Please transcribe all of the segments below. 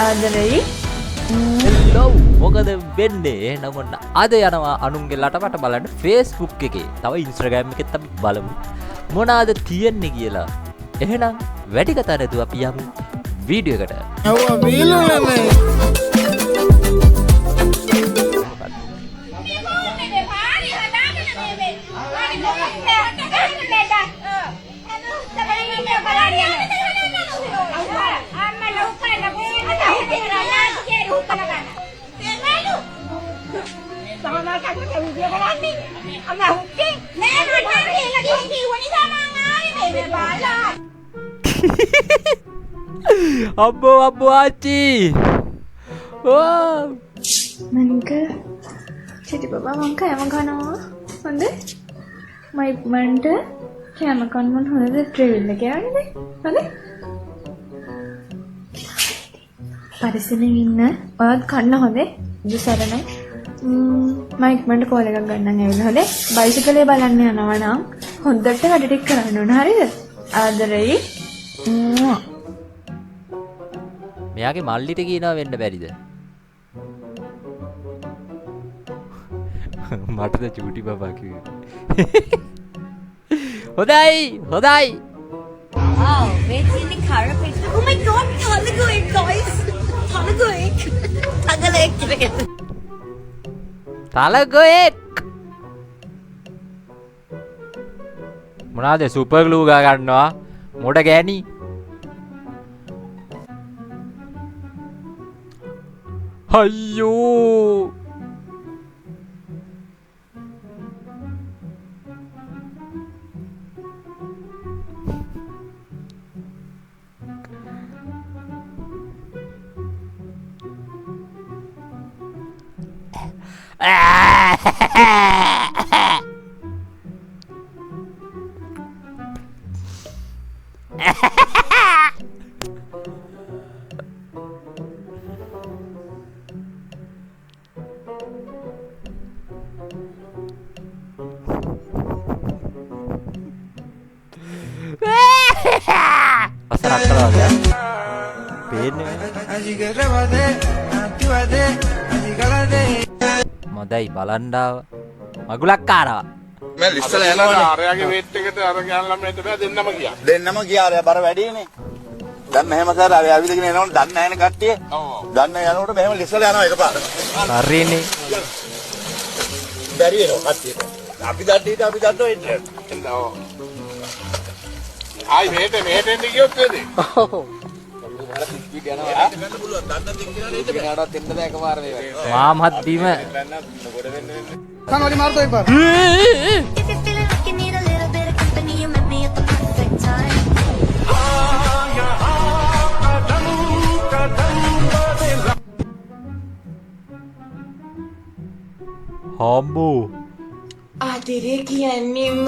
ආදරෙයි. Hello, මොකද වෙන්නේ? එහෙනම් ඔන්න අද යනවා අනුන්ගේ ලටපට බලන්න Facebook එකේ. තව Instagram එකෙත් අපි බලමු මොනවාද තියෙන්නේ කියලා. එහෙනම් වැඩි කතා නැතුව අපි යමු වීඩියෝ එකට. අබ්බෝ අබ්බෝ ආච්චි. ඕ මනික චිටි බබා, මං කෑම කනවා. හොඳ? මම ඉක්මනට කෑම කන්න මං. හොඳද? ට්‍රේල් එක යන්නේ. හොඳ? පරිස්සමෙන් ඉන්න. ඔයත් කන්න හොඳේ. බුදු සරණයි. මම ඉක්මනට කෝල් එකක් ගන්නම් ඇවිල්ලා හොඳේ. බයිසිකලේ බලන්න යනවා නම් හොඳට වැඩ ටික කරන්න ඕන. හරිද? ආදරෙයි. මෙයාගේ මල්ලිට කියනවා වෙන්න බැරිද? මටද චූටි බබා කිව්වේ. හොඳයි හොඳයි. Wow, wait in the carpet. Oh my God, තලගොයෙක් guys. තලගොයෙක්. තගලෙක් කියලා කියනවා. තලගොයෙක්. මොනවාද සුපර් ග්ලූ ගා ගන්නවා මොඩ ගෑණි. අයියෝ, අසරක් කළා වගේ පේන්නේ මොදයි බලන්න ආව මගුලක් කාරවා. මම ලිස්සලා යනවනේ. අරයාගේ වේට් එකට අර ගෑනු ළමයට බෑ, දෙන්නම ගියා. දෙන්නම ගියා. අරයා බර වැඩිනේ. දැන් මෙහෙම කරලා අර ඇවිදගෙන එනකොට දන්නේ නැහැනේ කට්ටිය. ඔව්. දන්නේ යනකොට මෙහෙම ලිස්සලා යනවා එකපාර. හරිනේ. බැරි වෙනවා කට්ටියට. අපි දන්නේ අපි දන්නව එන්න. එන්න ඔව්. ආයි මෙහෙට මෙහෙට එන්න ගියොත් වේද? ඔව්. ගන්න පුළුවන්. දන්න දෙයක් කියලා එන්න බෑ. මාමත් බිම. If you're feeling like you need a little bit of company, you met me at the perfect time. හම්බෝ. ආදරය කියන්නෙම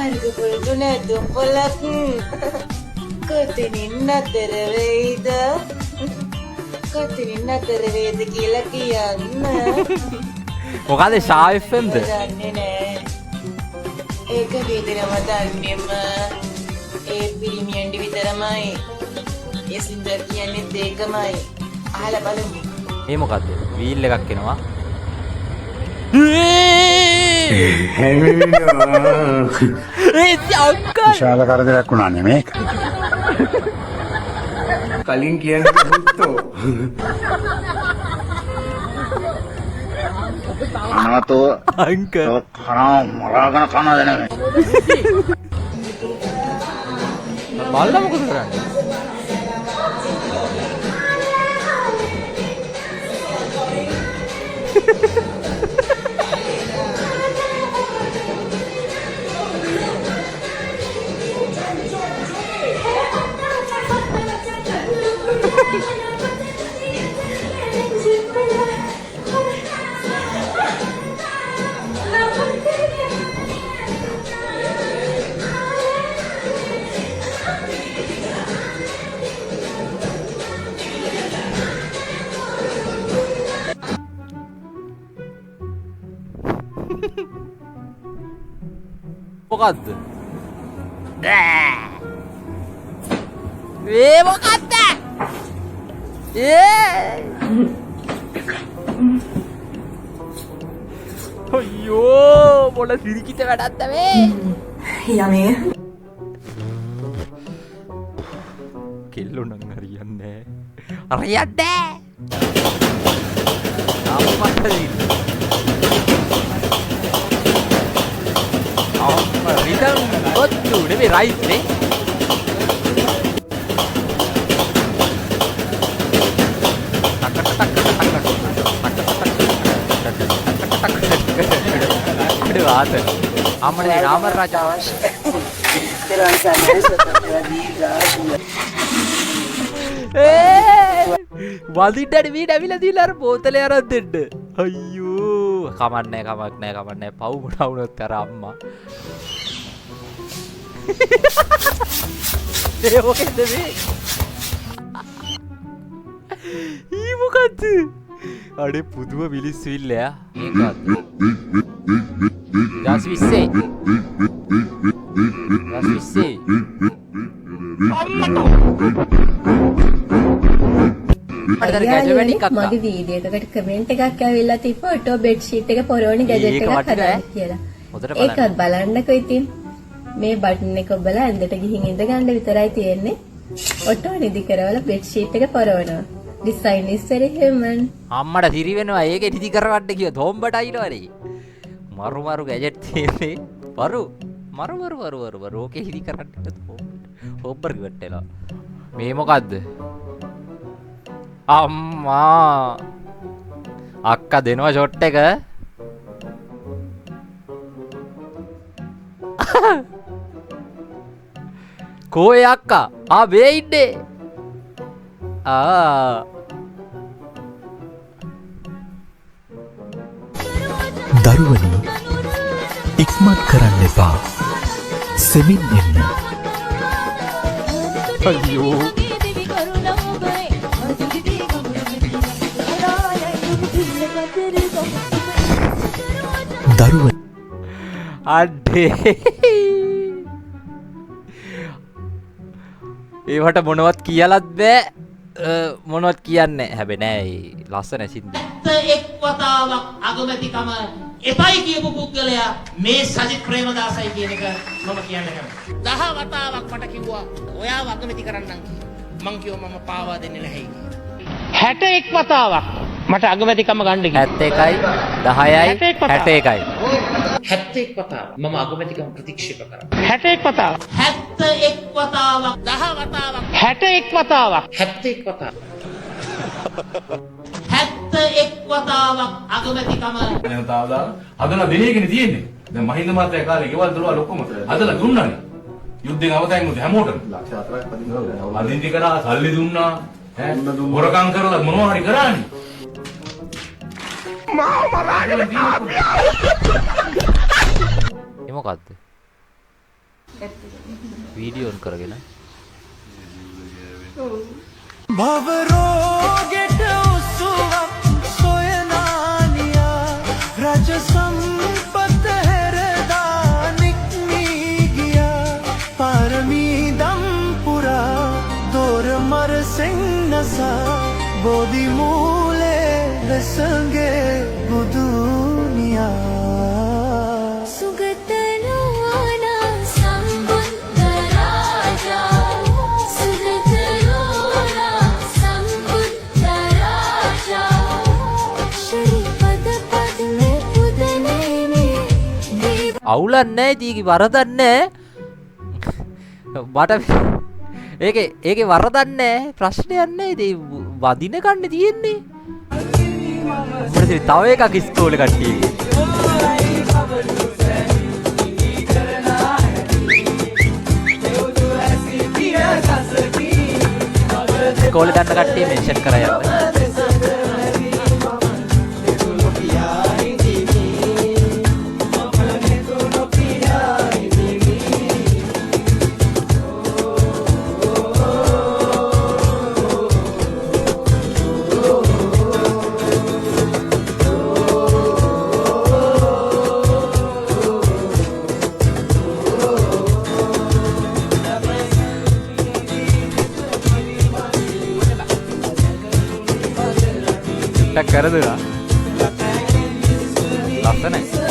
අර්ග පුරුදු නැතුම් පොලක්, කොතනින් නතර වෙයිද, කොතනින් නතර වේද කියලා කියන්න. මොකද ෂා FM ද? දන්නේ නෑ. ඒක වේදනව දන්නෙම ඒ පිරිමියන්ට විතරමයි. ඒ සින්දුව කියන්නෙත් ඒකමයි. අහලා බලමු. මේ මොකද්ද? වීල් එකක් එනවා. ඒ අංකල් විශාල කරදරයක් වුණානේ මේක. කලින් කියන්න පුත්තෝ. අනාතෝ අංකල් කනවා මරාගෙන කනවා දැන. බල්ලා මොකද කරන්නේ? මොකද්ද? මේ මොකද්ද? ඒ අයියෝ මොන සිරිකිත වැඩක්ද මේ? යමේ. කෙල්ලෝ නම් හරියන්නේ නෑ. හරියන්නේ නෑ. අම්මට අම්මා රිදම් ඔත්තු නෙමෙයි රයිස් නේ. අඩේ වාත. අම්මට රාම රාජා වදින්න ඇඩි මීට ඇවිල්ලා දීලා අර බෝතලේ අරන් දෙන්න. අයියෝ කමක් නෑ කමක් නෑ කමක් නෑ පව් මොනවා වුණත් අර අම්මා. ඒ මොකෙන්ද මේ? ඊ මොකද්ද? අඩේ පුදුම මිනිස්සු ඉල්ලයා. ඒකත් 2020 2020 මගේ වීඩියෝ එකකට කමෙන්ට් එකක් ඇවිල්ලා තිබ්බ ඔටෝ බෙඩ් ෂීට් එක පොරවන ගැජට් එකක් හදන්න කියලා. ඒකත් බලන්නකෝ ඉතින්. මේ බටන් එක ඔබලා ඇඳට ගිහින් ඉඳ ගන්න විතරයි තියෙන්නේ. ඔටෝ නිදි කරවලා බෙඩ් ෂීට් එක පොරවනවා. Design is very human. අම්මට සිරි වෙනවා ඒකේ නිදි කරවන්න කිව්වොත් හොම්බට අයිනවනේ. මරු මරු ගැජට් තියෙන්නේ. මරු මරු මරු මරු මරු මරු ඕකේ නිදි කරන්න කිව්වොත් හොම්බර් කිව්වට එනවා. මේ මොකද්ද? අම්මා අක්කා දෙනවා ෂොට් එක. කෝයේ අක්කා? ආ මේ ඉන්නේ. ආ දරුවනි ඉක්මන් කරන්න එපා. සෙමින් එන්න. අයියෝ දරුවනි අඩේ ඒවට මොනවත් කියලත් බෑ. මොනවත් කියන්නේ හැබැයි නෑ ඒ ලස්සන සින්දු. එක් වතාවක් අගමැතිකම එපයි කියපු පුද්ගලයා මේ සජිත් ප්‍රේමදාසයි කියන එක මම කියන්න කැමතියි. 10 වතාවක් මට කිව්වා ඔයාව අගමැති කරන්නම් කියලා. මං කිව්වා මම පාවා දෙන්නේ නැහැ කියලා. 61 වතාවක් මට අගමැතිකම ගන්න කිව්වා. 71යි 10යි 61යි 71 වතාවක් මම අගමැතිකම ප්‍රතික්ෂේප කරා. 61 වතාවක් 71 වතාවක් 10 වතාවක් 61 වතාවක් 71 වතාවක් 71 වතාවක් අගමැතිකම දැන් තාම දාලා හදලා දෙන එකනේ තියෙන්නේ. දැන් මහින්ද මහත්තයා කාලේ ගෙවල් දොරවල් ඔක්කොම හදලා දුන්නානේ. යුද්ධෙන් අවතැන් වුණු හැමෝටම ලක්ෂ 4ක් පදින්න අදින්දි කරා, සල්ලි දුන්නා, ඈ හොරකම් කරලා මොනවා හරි කරානේ. මාව මරාගෙන කාපියා. ඒ මොකද්ද? වීඩියෝ ඔන් කරගෙන භව රෝගෙට උසුවක් සොයනානියා රජ සම්පත හැරදා නික්මී ගියා පාරමී දම් පුරා දොර මර සෙන්නසා බෝධි මූලේ වෙසඟේ බුදුනියා අවුලක් නෑ ඉතින් ඒකේ වරදක් නෑ. මට ඒකේ ඒකේ වරදක් නෑ, ප්‍රශ්නයක් නෑ. ඉතින් වදින කන්නේ තියෙන්නේ. මොකද තව එකක් ඉස්කෝලේ කට්ටියගේ. ඉස්කෝලේ දන්න කට්ටිය මෙන්ෂන් කරා යන්න. චුට්ටක් කරදුනා. ලස්සනයි.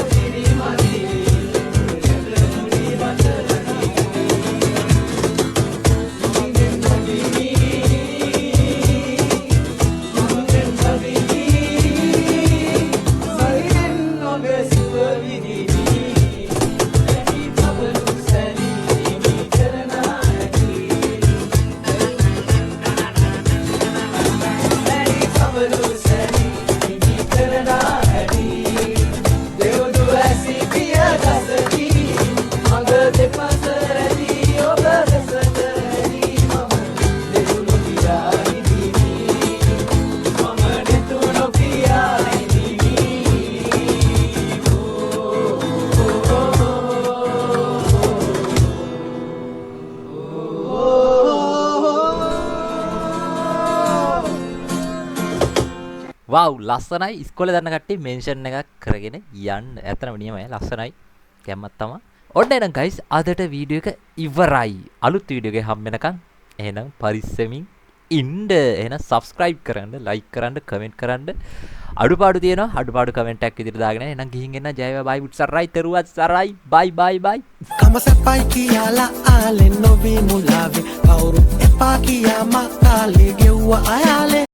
වව්, ලස්සනයි. ඉස්කෝලේ දන්න කට්ටිය මෙන්ෂන් එකක් කරගෙන යන්න. ඇත්තටම නියමයි, ලස්සනයි. ගැම්මක් තමයි. ඔන්න එහෙනම් ගයිස් අදට වීඩියෝ එක ඉවරයි. අලුත් වීඩියෝ එකේ හම් වෙනකන් එහෙනම් පරිස්සමින් ඉන්න. එහෙනම් සබ්ස්ක්‍රයිබ් කරන්න, ලයික් කරන්න, කමෙන්ට් කරන්න. අඩුපාඩු තියෙනවා, අඩුපාඩු කමෙන්ට් එකක් විදිහට දාගෙන එහෙනම් ගිහින් එන්න. ජය වේවා, බයි, උත්සරයි, තෙරුවන් සරයි, බයි බයි බයි. කම සැපයි කියලා ආලේ නොවී මුලාවේ, කවුරුත් එපා කියා මා කාලේ ගෙව්ව අයාලේ.